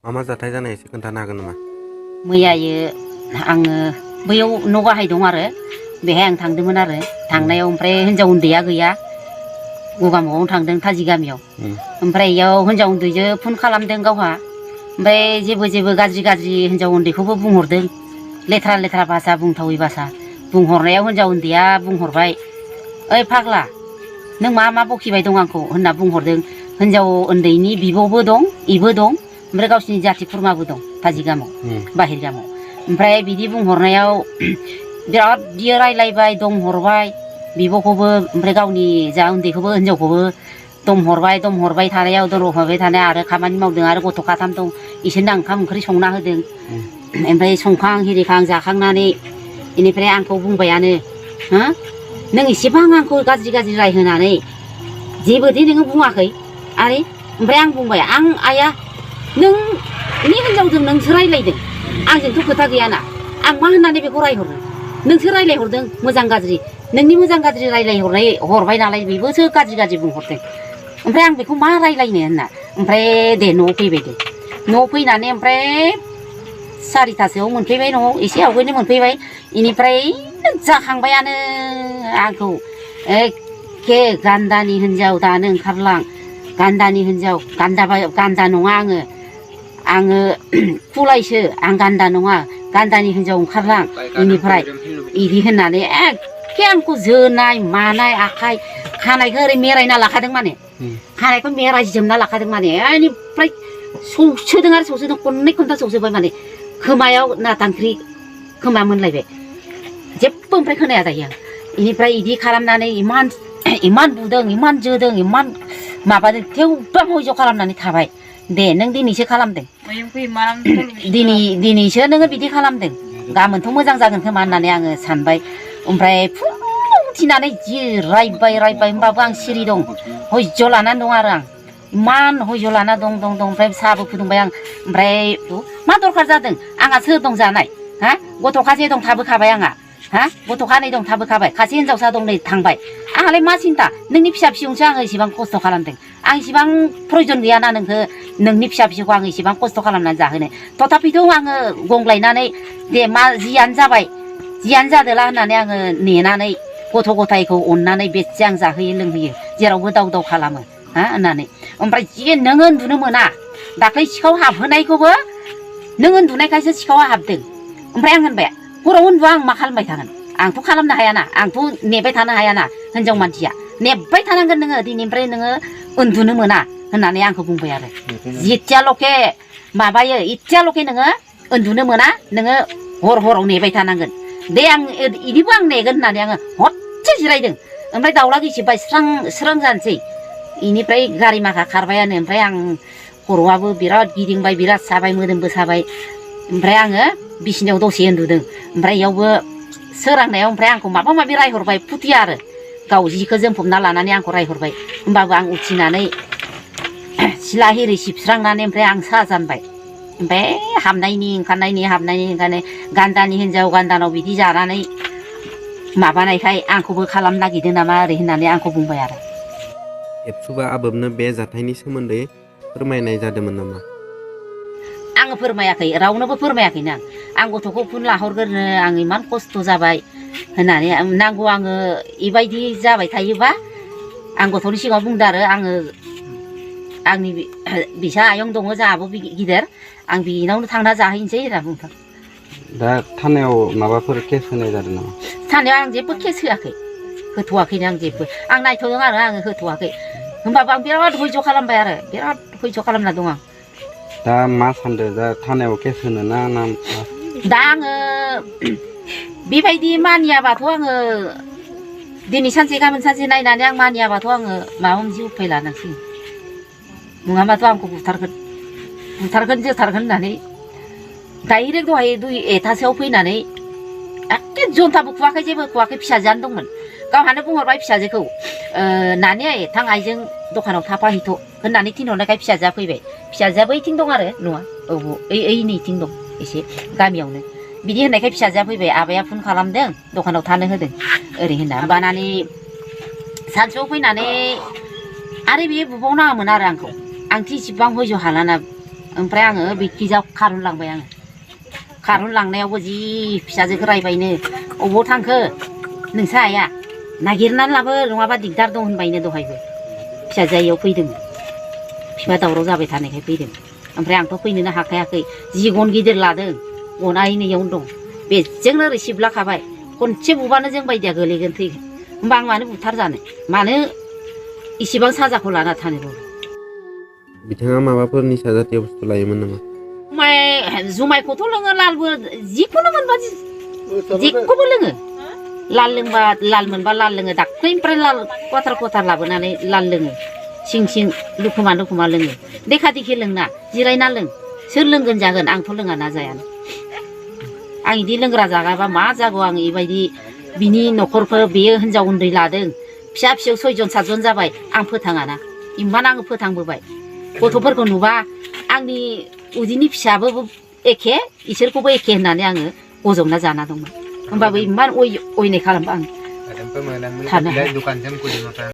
मा जाथाय जानाय एसे खोन्थानो हागोन नामा? मैयायो आङो बैयाव न' गाहाय दं आरो बेहाय आं थांदोंमोन आरो थांनायाव ओमफ्राय हिन्जाव उन्दैया गैया गगामुगावनो थांदों थाजि गामियाव ओमफ्राय इयाव हिन्जाव उन्दैजों फन खालामदों गावहा ओमफ्राय जेबो गाज्रि हिन्जाव उन्दैखौबो बुंहरदों लेथ्रा भाषा बुंथावै भाषा बुंहरनायाव हिन्जाव उन्दैया बुंहरबाय ओइ फाग्ला नों मा बखिबाय दं आंखौ होनना बुंहरदों हिन्जाव उन्दैनि बिब'बो दं इबो दं ओमफ्राय गावसिनि जाथि खुरमाबो दं थाजि गामाव बाहिर गामाव ओमफ्राय बिदि बुंहरनायाव बिराद बियो रायलायबाय दमहरबाय बिब'खौबो ओमफ्राय गावनि जा उन्दैखौबो हिन्जावखौबो दमहरबाय थानाय आरो खामानि मावदों आरो गथ' खाथाम दं इसोरनो ओंखाम ओंख्रि संना होदों ओमफ्राय संखां हिरिखां जाखांनानै बेनिफ्राय आंखौ बुंबायानो हो नों एसेबां आंखौ गाज्रि रायहोनानै जेबोदि नोङो बुङाखै आरो ओमफ्राय आं बुंबाय आं आइया नोंनि हिन्जावजों नोंसो रायलायदों आंजोंथ' खोथा गैयाना आं मा होननानै बेखौ रायहरनो नोंसो रायलायहरदों मोजां गाज्रि नोंनि मोजां गाज्रि हरबाय नालाय बेबोसो गाज्रि बुंहरदों ओमफ्राय आं बेखौ मा रायलायनो होनना ओमफ्राय दे न'आव फैबाय दे न'आव फैनानै ओमफ्राय 4थासोआव मोनफैबाय न'आव एसे आवगायनो मोनफैबाय बेनिफ्राय जाखांबायानो आंखौ एखे गान्दानि हिन्जाव दानो ओंखारलां गान्दानि हिन्जाव गान्दा नङा आङो कुलायसो आं गान्दा नङा गान्दानि हिन्जाव ओंखारलां बेनिफ्राय इदि होननानै एखे आंखौ जोनाय मानाय आखाइ खानायखौ ओरै मेरायना लाखादों माने खानायखौ मेरायजोबना लाखादों माने बेनिफ्राय सौसोदों आरो सौसोदों खननै खनथा सौसोबाय माने खोमायाव नाथांख्रि खोमा मोनलायबाय जेबो ओमफ्राय खोनाया दायो आं बेनिफ्राय इदि खालामनानै इमान बुदों इमान जोदों इमान माबादों थेवबो हयज' खालामनानै थाबाय दे नों दिनैसो खालामदों दिनैसो नोङो बिदि खालामदों गाबोनथ' मोजां जागोन खोमा होननानै आङो सानबाय ओमफ्राय फुङाव उथिनानै जि रायबाय होमबाबो आं सिरि दं हयज' लानानै दं आरो आं इमान हयज' लाना दं ओमफ्राय साहाबो फुदुंबाय आं ओमफ्राय मा दरखार जादों आंहा सोर दं जानाय हा गथ' खासे दं थाबोखाबाय आंहा हा गथ' खानै दं थाबोखाबाय खासे हिन्जावसा दं नै थांबाय आंहालाय मा सिन्था नोंनि फिसा फिसौसो आङो इसेबां खस्थ' खालामदों आं इसेबां प्रयजन गैयाना नोंनि फिसा फिसौखौ आङो इसेबां खस्थ' खालामनानै जाहोनो तथापिथ' आङो गंग्लायनानै दे मा जियानो जादोला होननानै आङो नेनानै गथ' गथायखौ अननानै बेसे आं जाहोयो लोंहोयो जेरावबो दाव खालामो हा होननानै ओमफ्राय जि नोङो उन्दुनो मोना दाख्लै सिखाव हाबहोनायखौबो नों उन्दुनायखायसो सिखावा हाबदों ओमफ्राय आं होनबाय हराव उन्दुआ आं मा खालामबाय थागोन आंथ' खालामनो हायाना आंथ' नेबाय थानो हायाना हिन्जाव मानसिया नेबाय थानांगोन नोङो दिनैनिफ्राय नोङो उन्दुनो मोना होननानै आंखौ बुंबाय आरो जिथियाल'के माबायो इथियाल'के नोङो उन्दुनो मोना नोङो हराव नेबाय थानांगोन दे आं इदिबो आं नेगोन होननानै आङो हरसे जिरायदों ओमफ्राय दाउला गिसिबाय स्रां जानोसै बेनिफ्राय गारि माखा खारबायानो ओमफ्राय आं खर'आबो बिराद गिदिंबाय बिराद साबाय मोदोमबो साबाय ओमफ्राय आङो बिसिनायाव दसे उन्दुदों ओमफ्राय इयावबो सोरांनायाव ओमफ्राय आंखौ माबा माबि रायहरबाय फुथिया आरो गाव जिखौ जोमफबना लानानै आंखौ रायहरबाय होमबाबो आं उथिनानै सिला हिरि सिबस्रांनानै ओमफ्राय आं साहा जानबाय ओमफ्राय हाबनायनि ओंखारनाय गान्दानि हिन्जाव गान्दानाव बिदि जानानै माबानायखाय आंखौबो खालामनो नागिरदों नामा ओरै होननानै आंखौ बुंबाय आरो एबसुबा आबोबनो बे जाथायनि सोमोन्दै फोरमायनाय जादोंमोन नामा? आङो फोरमायाखै रावनोबो फोरमायाखैनो आं गथ'खौ फन लाहरग्रोनो आं इमान खस्थ' जाबाय होननानै नांगौ आङो बेबायदि जाबाय थायोबा आं गथ'नि सिगाङाव बुंदों आरो आङो आंनि बिसा आयं दङ जोंहाबो गिदिर आं बिनावनो थांना जाहैनोसै होनना बुंदों। दा थानायाव माबाफोर केस होनाय जादों नामा? थानायाव आं जेबो केस होथ'वाखैनो आं जेबो आं नायथ'दों आरो आङो होथ'वाखै होमबाबो आं बिराद हयज' खालामबाय आरो बिराद हयज' खालामना दं आं दा मा सानदों दा थानायाव केस होनो ना दा आङो बेबायदि मानियाबाथ' आङो दिनै सानसे गाबोन सानसे नायनानै आं मानियाबाथ' आङो माबा मोनसे उफाय लानांसिगोन नङाबाथ' आंखौ बुथारगोन जोथारगोन होननानै डाइरेक्ट दहाय 2:00 फैनानै एखे जन्थाबो खुवाखै जेबो खुवाखै फिसाजोआनो दंमोन गावहानो बुंहरबाय फिसाजोखौ नानि थां आइजों दखानाव थाफाहैथ' होननानै थिनहरनायखाय फिसाजोआ फैबाय फिसाजोआबो ओइथिं दं आरो न'आ ओइनिथिं दं एसे गामियावनो बिदि होननायखाय फिसाजोआ फैबाय आबाया फन खालामदों दखानाव थानो होदों ओरै होनना होमबानानै सानसुआव फैनानै आरो बियो बुबावनाङामोन आरो आंखौ आंथ' इसिबां हयज' हालाना ओमफ्राय आङो बिखिजाव खारनलांबाय आङो खारनलांनायावबो जि फिसाजोखौ रायबायनो अबाव थांखो नोंसा आइया नागिरनानै लाबो नङाबा दिगदार दं होनबायनो दहायबो फिसाजोआ फैदों बिफा दावराव जाबाय थानायखाय फैदों ओमफ्राय आंथ' फैनोनो हाखायाखै जि गन गिदिर लादों गना नैयावनो दं बेजोंनो ओरै सिबलाखाबाय खनसे बुबानो जों बायदिया गोलैगोन थैगोन होमबा आं मानो बुथार जानो मानो इसेबां साजाखौ लाना थानो बिथाङा माबाफोर निसा जातीय बुस्थु लायोमोन नामा जुमायखौथ' लोङो लालबो जिखुनु मोनबा जेखौबो लोङो लाल लोंबा लाल मोनबा लाल लोङो दाख्लैनिफ्राय लाल कवाटार लाबोनानै लाल लोङो सिं सिं लुखुमा लोङो देखा देखि लोंना जिरायना लों सोर लोंगोन जागोन आंथ' लोङा ना जायानो आं इदि लोंग्रा जागाबा मा जागौ आं इबायदि बिनि न'खरफोर बेयो हिनजाव उन्दै लादों फिसा फिसौ 6 जन 7 जन जाबाय आं फोथाङाना इमान आङो फोथांबोबाय गथ'फोरखौ नुबा आंनि उदैनि फिसाबो एखे इसोरखौबो एखे होननानै आङो गजबना जाना दंमोन होमबाबो इमान अयनाय खालामबा आं थानो हाया